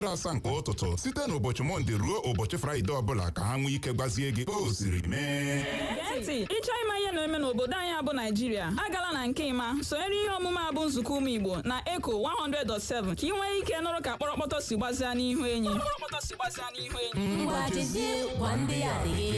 7 nke ụtụtụ site n'ụbọchị Mọnde ruo ụbọchị Fraịde ọbụla ka ha nwee ike gwazie gị ka o siri mee. Gee ntị, ịchọọ ịma ihe na-eme n'obodo anyị abụ Naijiria, agala na nke ịma sonyere ihe omume a bụ nzukọ ụmụ Igbo na Eco 100.7 ka ị nwee ike nụrụ ka kpọrọkpọtọ si gbazia n'ihu enyi. Ngwa, jezie gwa ndị ya adịghị.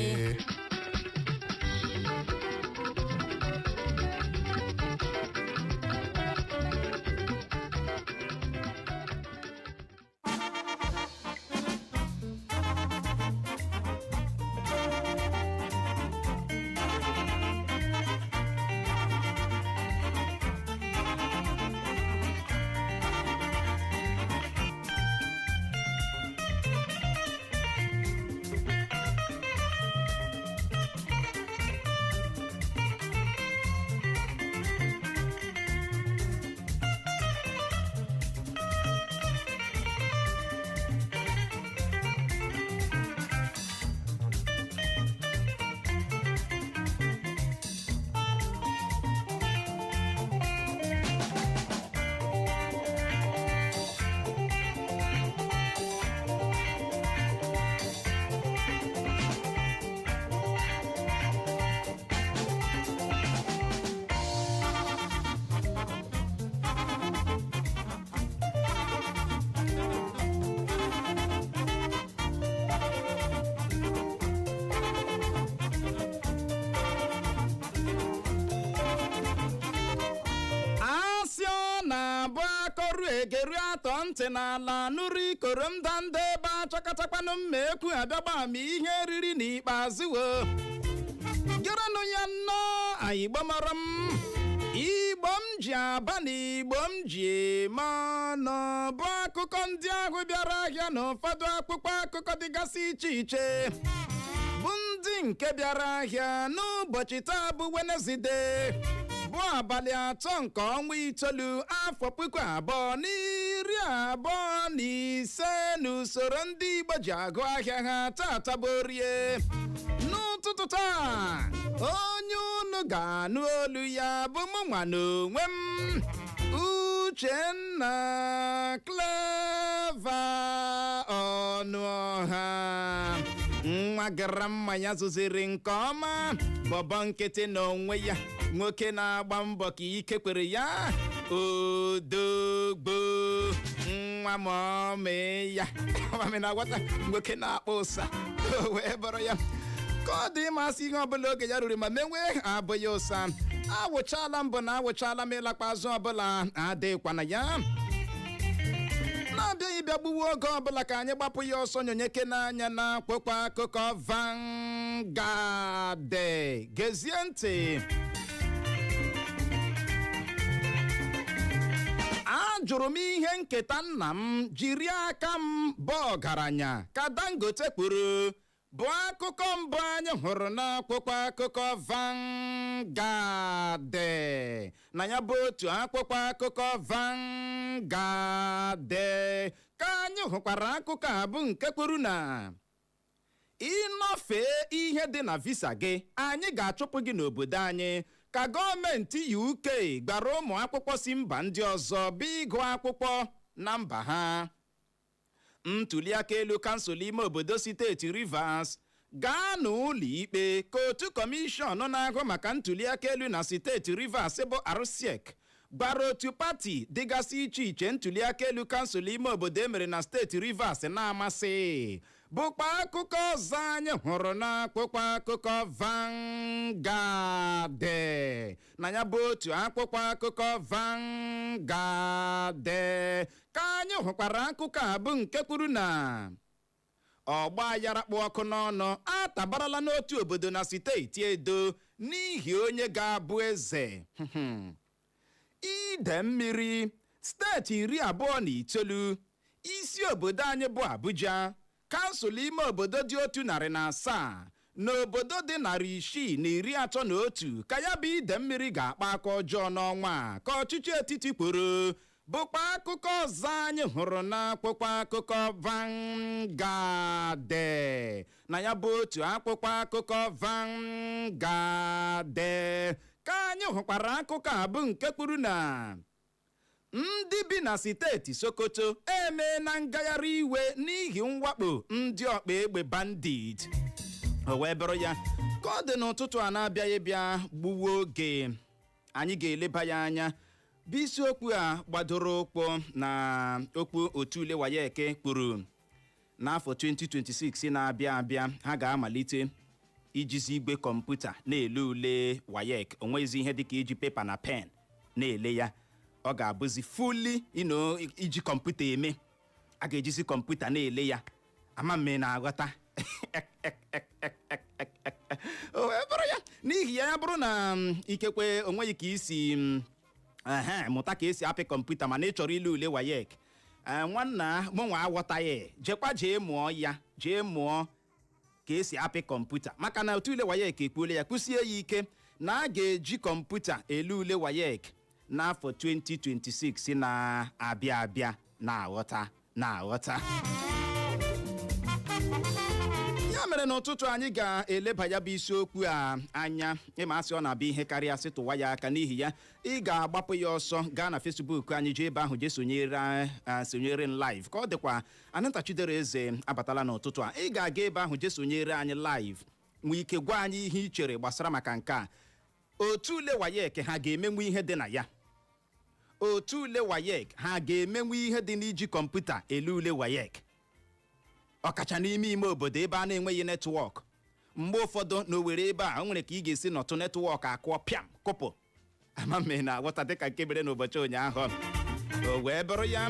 Asị ọ na-abụ akọrụ egeru atọ ntị n'ala nụrụ ikoro ndanda ebe achọkọtakwanụ mma ekwu abịagba ma ihe riri n'ikpeazụ wo gerenụ ya nnọọ. Anyị gbamara m Igbo m ji aba na Igbo m ji eme ọnụ bụ akụkọ ndị ahụ bịara ahịa na ụfọdụ akpụkpọ akụkọ dịgasị iche iche bụ ndị nke bịara ahịa n'ụbọchị taa bụ Wenezide, bụ abalị 3 nke ọnwa 9, afọ 2025 n'usoro ndị Igbo ji agụ ahịa ha. Tata bụ Orie. N'ụtụtụ taa, onye unu ga-anụ olu ya bụ mụ nwa n'onwe m, Uchenna Clever Ọnụọha, nwa gara mma ya zụziri nke ọma, bọbọ nkịtị n'onwe ya, nwoke na-agba mbọ ka ike kwere ya, odogbo nwa ma ọ ya mami na-agwata nwoke na-akpọ ụsa o wee bụrụ ya ka ọ dị ịmasị ihe ọbụla oge ya ruru ma menwe abụghị ụsa. Awụchala mbụ na awụchala m ịlakpa azụ ọbụla adịghịkwa na ya na-abịaghị bịa gbuwe oge ọbụla ka anyị gbapụ ya ọsọ nyonyeke n'anya na akwụkwọ akụkọ Vanguard. Gezie ntị. Ajụrụ m ihe nketa nna m jiri aka m bụ ọgaranya ka Dangote kwuru, bụ akụkọ mbụ anyị hụrụ n'akwụkwọ akụkọ Vanguard. Na ya bụ otu akwụkwọ akụkọ Vanguard ka anyị hụkwara akụkọ a bụ nke kwuru na ịnọfee ihe dị na visa gị, anyị ga-achụpụ gị n'obodo anyị, ka gọọmenti UK gbara ụmụ akwụkwọ si mba ndị ọzọ bụ ịgụ akwụkwọ na mba ha. Ntuliaka elu kansụl ime obodo steeti Rivers gaa n'ụlọ ikpe, ka otu kọmishọn na-ahụ maka ntuliaka elu na steeti Rivers bụ RSIEC gbara otu pati dịgasị iche iche ntuliaka elu kansụl ime obodo emere na steeti Rivers na-amasị, bụkwa akụkọ ọzọ anyị hụrụ n'akwụkwọ akụkọ Vanguard. Na ya bụ otu akwụkwọ akụkọ Vanguard ka anyị hụkwara akụkọ a bụ nke kwuru na ọgba aghara kpụ ọkụ n'ọnụ atabarala n'otu obodo na steeti Edo n'ihi onye ga-abụ eze. Ide mmiri steeti 29, isi obodo anyị bụ Abuja, kansụl ime obodo dị 107 na obodo dị 631 ka ya bụ ide mmiri ga-akpa aka ọjọọ n'ọnwa a, ka ọchịchị etiti kwuru, bụkwa akụkọ ọzọ anyị hụrụ n'akwụkwọ akụkọ Vanguard. Na ya bụ otu akwụkwọ akụkọ Vanguard ka anyị hụkwara akụkọ a bụ nke kwuru na Ndị bi na steeti Sokoto emeela ngagharị iwe n'ihi mwakpo ndị ọkpa egbe bandit. O wee bụrụ ya, ka ọ dị n'ụtụtụ a na-abịaghị bịa gbuwe oge, anyị ga-eleba ya anya, bụ isiokwu a gbadoro ụkwụ na okwu otu ule WAEC kwuru n'afọ 2026 na-abịa abịa, ha ga-amalite ijizi igwe kọmputa na-ele ule WAEC. Onweghịzi ihe dịka iji paper na pen na-ele ya. Ọ ga-abụzi fully iji kọmputa eme. A ga-ejizi kọmputa na-ele ya. Ama m na-aghọta. O wee bụrụ ya, n'ihi ya, ya bụrụ na ikekwe onweghị ka isi ehe, mụta ka esi apị kọmputa, mana ị chọrọ ile ule WAEC, nwanna mụnwa aghọtaghị, jekwa jee mụọ ya, jee mụọ ka esi apị kọmputa, maka na otu ule WAEC ekwuola ya, kwụsie ya ike na a ga-eji kọmputa ele ule WAEC n'afọ 2026 na-abịa abịa. Na-aghọta, na-aghọta. Ya mere n'ụtụtụ anyị ga-eleba ya bụ isiokwu a anya. Ịma asị ọ na-abịa ihe karịa asị tụwa ya aka. N'ihi ya, ị ga-agbapụ ya ọsọ gaa na Facebook anyị, jee ebe ahụ jee sonyere, sonyere m live. Ka ọ dịkwa, Anịta Chidera Eze abatala n'ụtụtụ a. Ị ga-aga ebe ahụ jee sonyere anyị live, nwee ike gwa anyị ihe ị chere gbasara maka nke a. Otu ule WAEC ha ga-emenwu ihe dị na ya? Otu ule WAEC ha ga-emenwu ihe dị n'iji kọmputa ele ule WAEC, ọkacha n'ime ime obodo ebe a na-enweghị network? Mgbe ụfọdụ na Owere ebe a, o nwere ka ị ga-esi nọtụ, network akụọ pịam, kụpụ. Ama m na aghọta, dịka nke mere n'ụbọchị ụnyaahụ. O wee bụrụ ya,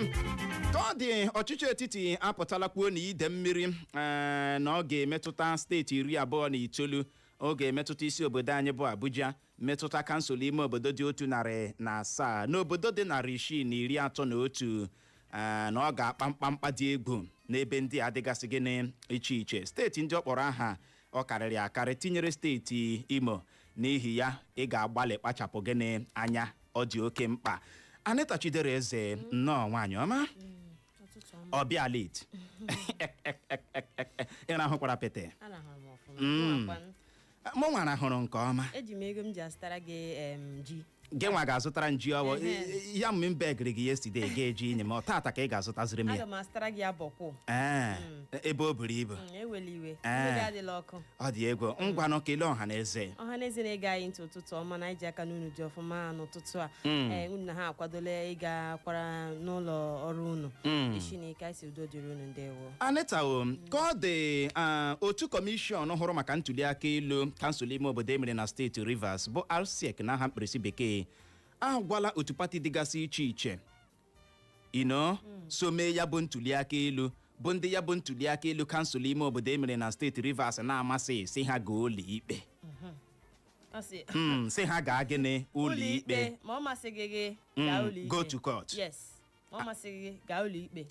ka ọ dị, ọchịchị etiti apụtala kwuo na ide mmiri na ọ ga-emetụta steeti 29. Ọ ga-emetụta isi obodo anyị bụ Abuja, metụta kansụl ime obodo dị 107 n'obodo dị 631, na ọ ga-akpa mkpamkpa dị egwu n'ebe ndị a dịgasị gịnị iche iche. Steeti ndị ọ kpọrọ aha, ọ karịrị akarị, tinyere steeti Imo. N'ihi ya, ị ga-agbalị kpachapụ gịnị anya, ọ dị oke mkpa. Anita Chidera Eze, nnọọ, nwaanyị ọma. Ụtụtụ ọma. Ọbịa late, ịrahụkwara pete? Arahụrụ m ọfụma. Mụnwakwanụ. Mụ nwara hụrụ nke ọma. Eji m ego m ji azụtara gị ji. Gị nwa ga-azụtara m ji ọwọ? Ehe. Ya m begịrị gị yesterday, ga-eji inye m. Ọ tata ka ị ga-azụtaziri m Aga ya? m azụtara gị abọkwụ. Ee, ebe o buru ibu. Ewela iwe. Ee. Mmiri adịla ọkụ. Ọ dị egwu. Ngwanụ, kelee ọha na eze. Ọha na eze na-ege anyị ntị, ụtụtụ ọma. Na iji aka n'unu dị ọfụma n'ụtụtụ a. Ee, unu na ha akwadola ịga kwara n'ụlọ ọrụ unu. Isi na ike anyị si, udo dịrị unu. Ndewo. Anita o, ka ọ dị, otu kọmishọn hụrụ maka ntuliaka elu kansụl ime obodo emere na steeti Rivers, bụ RSIEC n'aha mkpirisi bekee, agwala otu pati dịgasị iche iche ino so mee ya bụ ntuliaka elu, bụ ndị ya bụ ntuliaka elu kansụl ime obodo emere na steeti Rivers na-amasị, si ha gaa ụlọ ikpe. Ọ sị Si ha gaa gịnị? Ụlọ ikpe. Ma ọ masịghị gị, gaa ụlọ ikpe. Go to court. Yes, ma ọ masịghị gị, gaa ụlọ ikpe.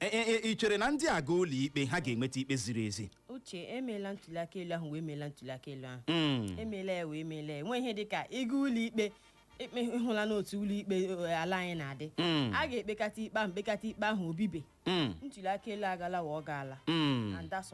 Ị chere na ndị a gaa ụlọ ikpe, ha ga-enweta ikpe ziri ezi? Uche, emeela ntuliaka elu ahụ wee meela ntuliaka elu ahụ. Emeela ya wee meela ya. Nwee ihe dịka ịga ụlọ ikpe ikpe ịhụla n'otu ụlọ ikpe ala anyị na-adị. A ga-ekpekata ikpe ahụ, kpekata ikpe ahụ, obibe. Ntuliaka elu agala wa ọ gaala. And that's all.